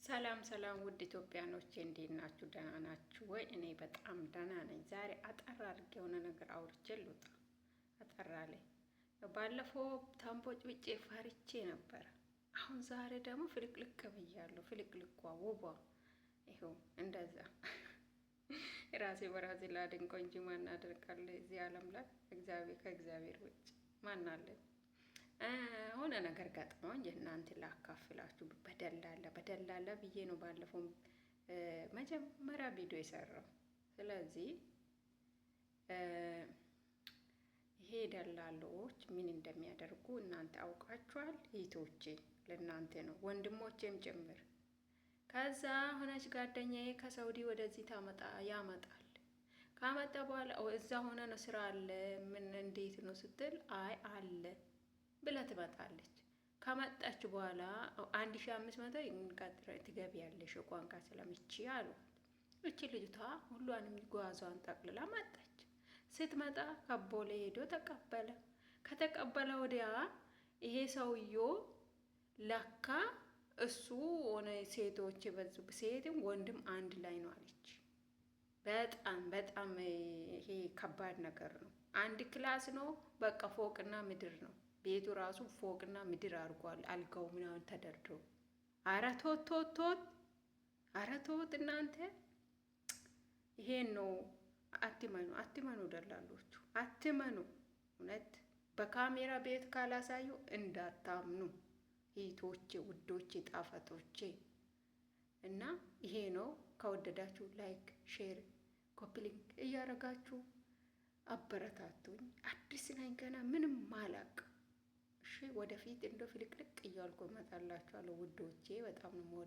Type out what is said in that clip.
ሰላም ሰላም፣ ውድ ኢትዮጵያኖቼ እንዴት ናችሁ? ደህና ናችሁ ወይ? እኔ በጣም ደህና ነኝ። ዛሬ አጠር አድርጌ የሆነ ነገር አውርቼ ልውጣ። አጠራ ላይ ባለፈው ታምቦጭ ብጬ ፈርቼ ነበረ። አሁን ዛሬ ደግሞ ፍልቅልቅ ብያለሁ። ፍልቅልቋ ውቧ ይኸው እንደዛ ራሴ በራሴ ላድንቀው እንጂ ማን አደርጋለሁ እዚህ ዓለም ላይ እግዚአብሔር ከእግዚአብሔር ውጭ ማን አለ? ሆነ ነገር ገጥሞኝ እናንተ ላካፍላችሁ። በደላላ በደላላ ብዬ ነው ባለፈው መጀመሪያ ቪዲዮ የሰራው። ስለዚህ ይሄ ደላሎች ምን እንደሚያደርጉ እናንተ አውቃችኋል። እህቶቼ ለእናንተ ነው ወንድሞቼም ጭምር። ከዛ ሆነች ጓደኛዬ ከሳውዲ ወደዚህ ታመጣ ያመጣል። ካመጣ በኋላ እዛ ሆነ ነው ስራ አለ ምን እንዴት ነው ስትል አይ አለ ብላ ትመጣለች። ከመጣች በኋላ 1500 ትገቢያለሽ ቋንቋ ስለምቺ አሉ። እቺ ልጅቷ ሁሏንም ጓዟን ጠቅልላ መጣች። ስትመጣ ከቦሌ ሄዶ ተቀበለ። ከተቀበለ ወዲያ ይሄ ሰውዮ ለካ እሱ ሆነ ሴቶች በዙ፣ ሴትም ወንድም አንድ ላይ ነው አለች። በጣም በጣም ይሄ ከባድ ነገር ነው። አንድ class ነው በቃ ፎቅና ምድር ነው። ቤቱ ራሱ ፎቅና ምድር አድርጓል። አልጋው ምናምን ተደርድሮ። አረ ቶት ቶት ቶት፣ አረ ቶት እናንተ ይሄን ነው። አትመኑ፣ አትመኑ፣ ደላሎቹ አትመኑ። እውነት በካሜራ ቤት ካላሳዩ እንዳታምኑ እህቶቼ፣ ውዶቼ፣ ጣፈጦቼ እና ይሄ ነው። ከወደዳችሁ like፣ share፣ copy link እያረጋችሁ አበረታቱኝ። አዲስ ነኝ ገና ምንም አላቅ። እሺ ወደፊት እንደ ፍልቅልቅ እያልኩ እመጣላችኋለሁ ውዶቼ። በጣም ነው።